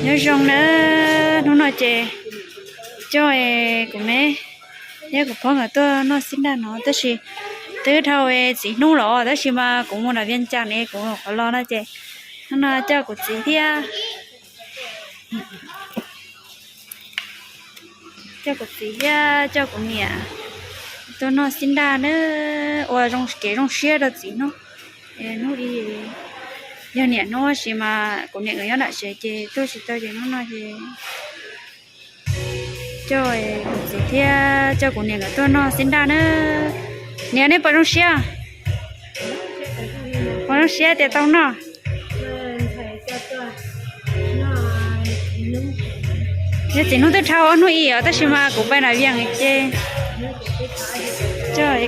Nyob zoo na, hnub no ces coj kuv me thiab kuv phob nkawd tuaj noj xib nraj no tab sis twb dhau txiv hnub los tab sis mas kuv mus nram Vias Cas ne kuv qhov los no ces hnub no coj kuv txiv thiab coj kuv txiv thiab coj kuv niam tuaj noj xib nraj na, ua zoo kev zoo siab rau txiv hnub. Hnub i yog niam hnub tab sis mas kuv niam nkawd nyob nram tsev ces tuaj tsis tau ces hnub no ces coj kuv txiv thiab coj kuv niam nkawd tuaj noj xib nraj na. Niam nej puas zoo siab? Puas zoo siab tias tau noj? Yog txiv hnub twb dhau ob hnub ib os tab sis mas kuv pais nram Vias ces coj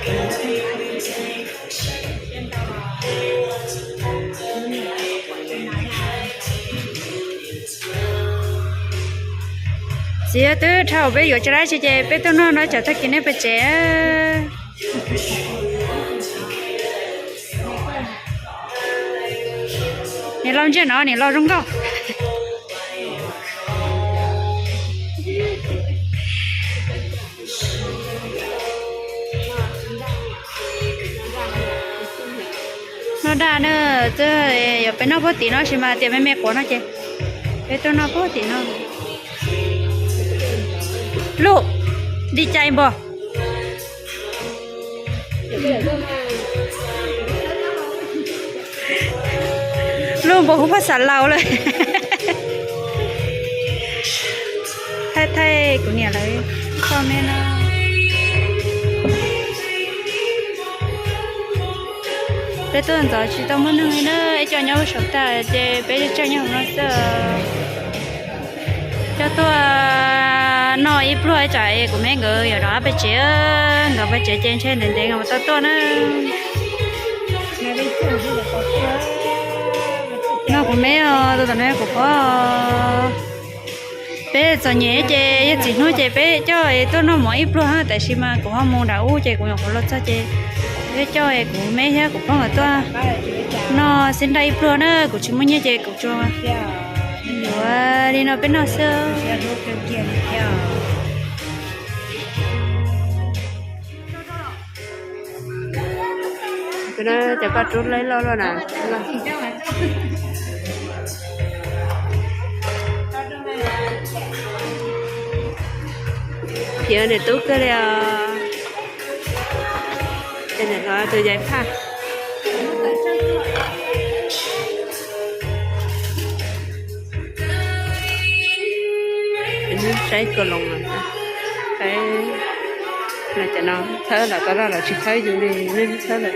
txiv twb dhau peb yuav tsis dab tsi ces peb tuaj noj no tsam tag kis nej pais tsev. Niam laus ntsej no niam laus zoo nkauj. Noj daj na, twb yog peb noj puag tim no sis mas tias me me quav no ces peb tuaj noj puag tim no. Luj, di cai npog. Luj npog huv phaj xav laus lawm. Thaij thaij kuv niam lawv txoj me no. Peb tuaj ntxov tsis tau muaj neeg li na, ib co nyob saum tag ces peb tsawg nyob hauv no xwb. Coj tuaj noj ib pluag tsam kuv me nkawd yuav rov qab pais tsev, nkawd pais tsev ces ntshe ntev ntev nkawd mam tau tuaj na. No kuv me os, tus tom no kuv phob. Peb txom nyem ces yog txiv hnub ces peb coj tuaj noj mov ib pluag, tab sis mas kuv ho mus nram ub ces kuv nyuam qhuav los txog ces peb coj kuv me thiab kuv phob nkawd tuaj noj xib nraj ib pluag na, kuv tsis muaj nyiaj ces kuv tsuas yuav li no peb noj xwb. Cov paj rub loj loj na. Khiav niam tub kawg li os. Ces niam no tus yais phaj. Saib kawg loo, saib cov no thawb los tau los tsis thawb yus li, nej txhob txhawb lawm.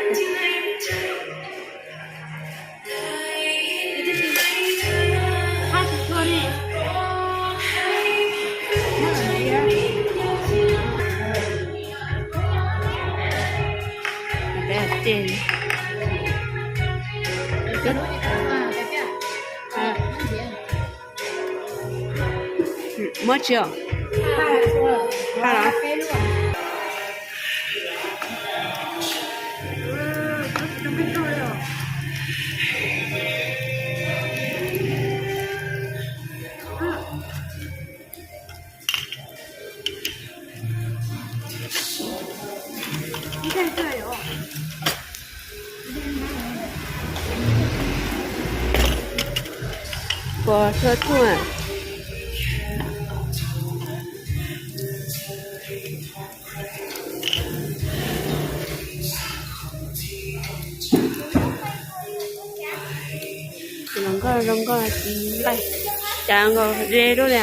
Muab tsis os? Pos thua thuaj. Los nkauj zoo nkauj tsis nqaij, cas nkaus ze lub li.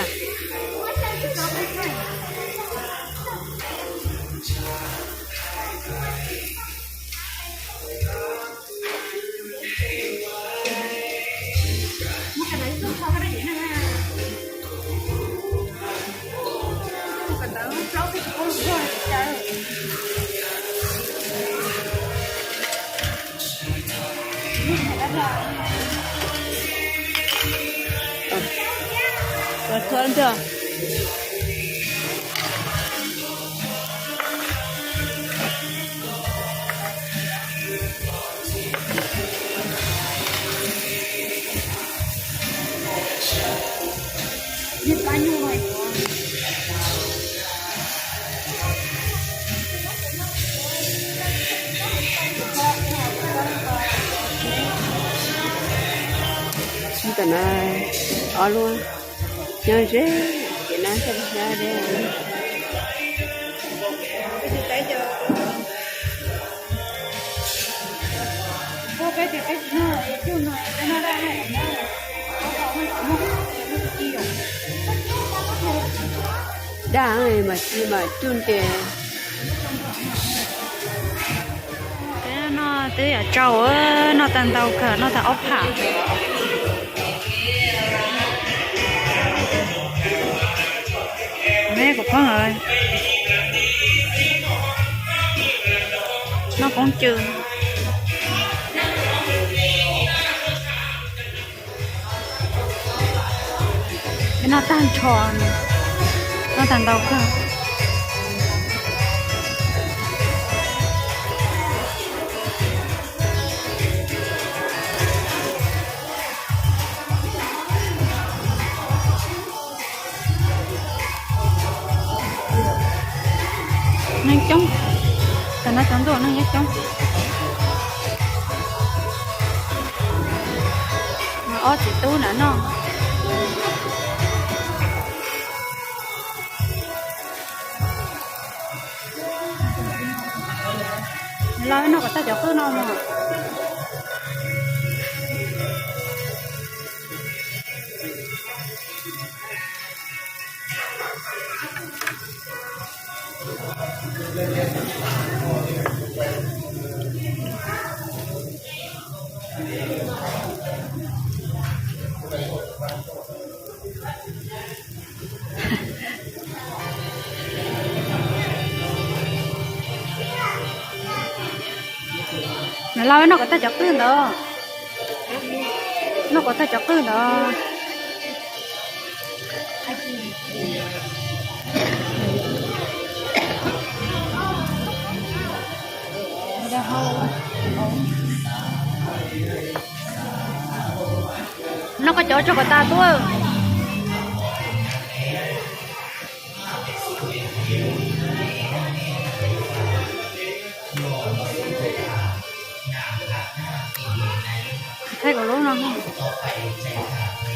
Ua thuab ntag. Ntawm no ob lub nyob ze, ces no xyov li. Daj mas ci mas cuj ntes. Peb noj twb yam tsau, noj tag ntau kawg, noj tag ob pham. Neb kuv phooj ywg noj poob cw. Peb noj tag nrho, noj tag ntau kawg. Neeg coob, tam no cov ntuj neeg nyob coob. Ob txiv tub na no. Los noj kom tag cov qwj no mog. Nws lau noj kom tag cov qwj ntawd. Noj kom tag cov qwj ntawd. Noj koj cov tso kom tas tuaj. Thaij kuv lub no.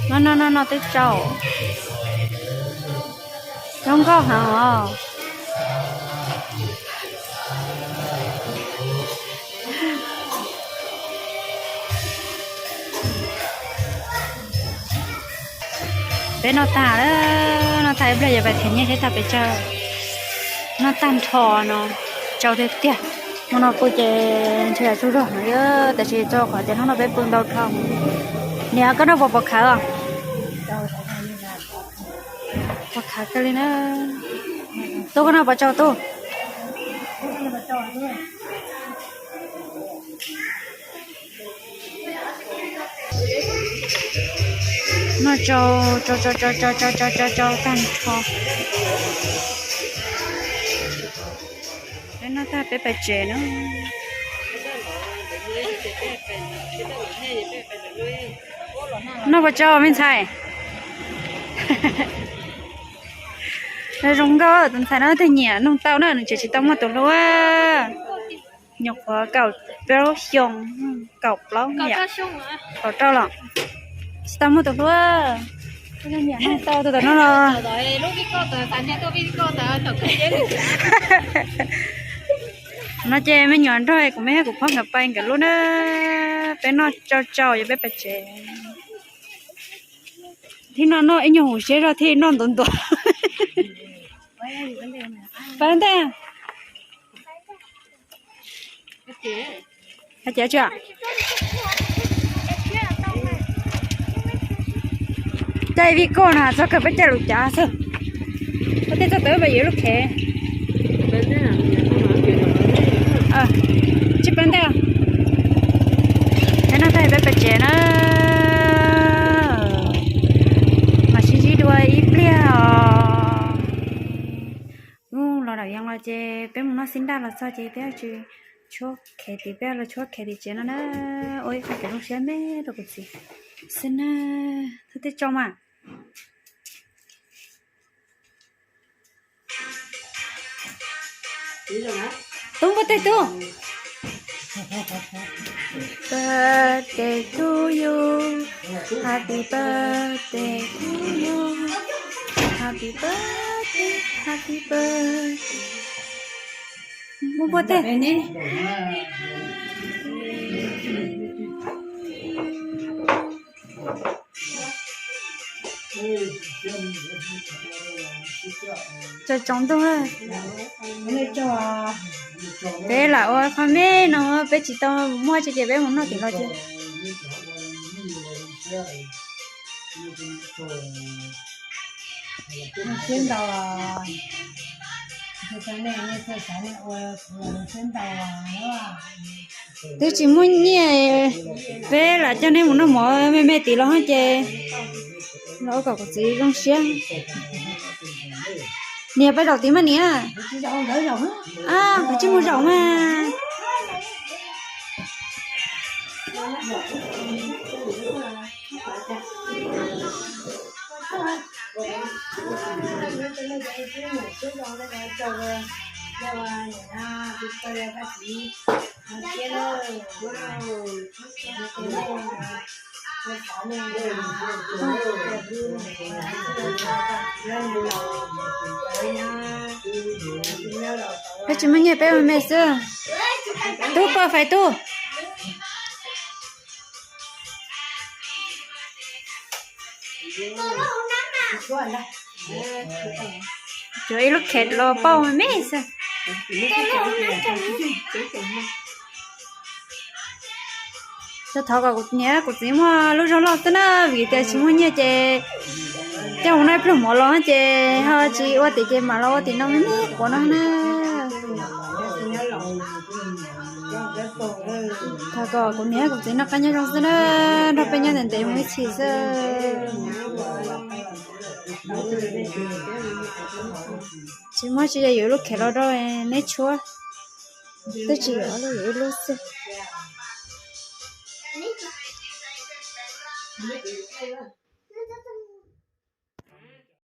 No no no no twb tsau. Zoo nkauj heev os. Peb noj tag, noj tag ib pliag yuav pais them nyiaj thiab tag pes tsawg. Noj tag nrho no, tsau tiag tiag. Hmo no pw ces ntshe yuav tsaug zog no, tab sis txog qhov tias hnub no peb pw ntau dhau. Niam, koj noj puas pom khawv os? Pom khawv kawg li na. Tub, koj noj puas tsau tub? Noj tsau, tsau tsau tsau tsau tsau tsau tag nrho. Peb noj tag peb pais tsev na. Noj puas tsau me ntxhais? Zoo nkauj, tus ntxhais no twb nyiam noog tau na, nws tseem tsis tau muaj tus hlub. Nyuam qhuav kaum plaub xyoo, kaum plaub, kaum rau los tsis tau muaj tus hlub. Nyiam noog tau tus tom no los. No ces me nyuam nrog kuv me thiab kuv phob nkawd pais nkawd lub na, peb noj tsau tsau yuav peb pais tsev. Thib no noj ib nyuag huv siab zog thiaj noj ntuav ntuav. Pab ntej. Hais tias tsis, caij vij koj no txog kawg peb caij lus cav xwb. Peb tej txoj tawv pab yuav lub khev. Tsis pab ntej. Peb noj tag peb pais tsev na. Mam sib ntsib dua ib pliag os. Los dam yees los ces peb mus noj xib nraj los txog ces peb tsis tshuab khev tim, peb los tshuab khev tim tsev no na. Ua ib qho kev zoo siab me rau kuv txiv xwb na. Thov tej tso mas. Tub npuaj teg tub. Birthday to you. Happy birthday to you. Happy birthday, happy birthday. Npuaj npuaj teg. Tsoom tsoom ntuj, peb lam ua qhov me no peb tsis tau muaj tso ces peb mus noj tim los ces. Twb tsis muaj nyiaj, peb lam coj nej mus noj mov me me tim los ces los ua kom kuv txiv zoo siab. Niam peb zaum tid mas niam. Peb tsis mus zaum mas. Peb tsis muaj nyiaj peb ua me xwb. Tub poj fais tub. Tsuas ib lub khet los pauj me xwb. Txog thov kom kuv niam kuv txiv muaj lub zog loj xwb na, vim tias tsis muaj nyiaj ces coj mus noj pluag mov los ces ho tsis ua tim ces mam los ua tim no me me quav no na. Thov kom kuv niam kuv txiv noj qab nyob zoo xwb na, nrog peb nyob ntev ntev mus ib txhis xwb. Tsis muaj tsis yog yuav lub khev los rau neb tshuab, twb tsis yog lub, yuav ib lub xwb.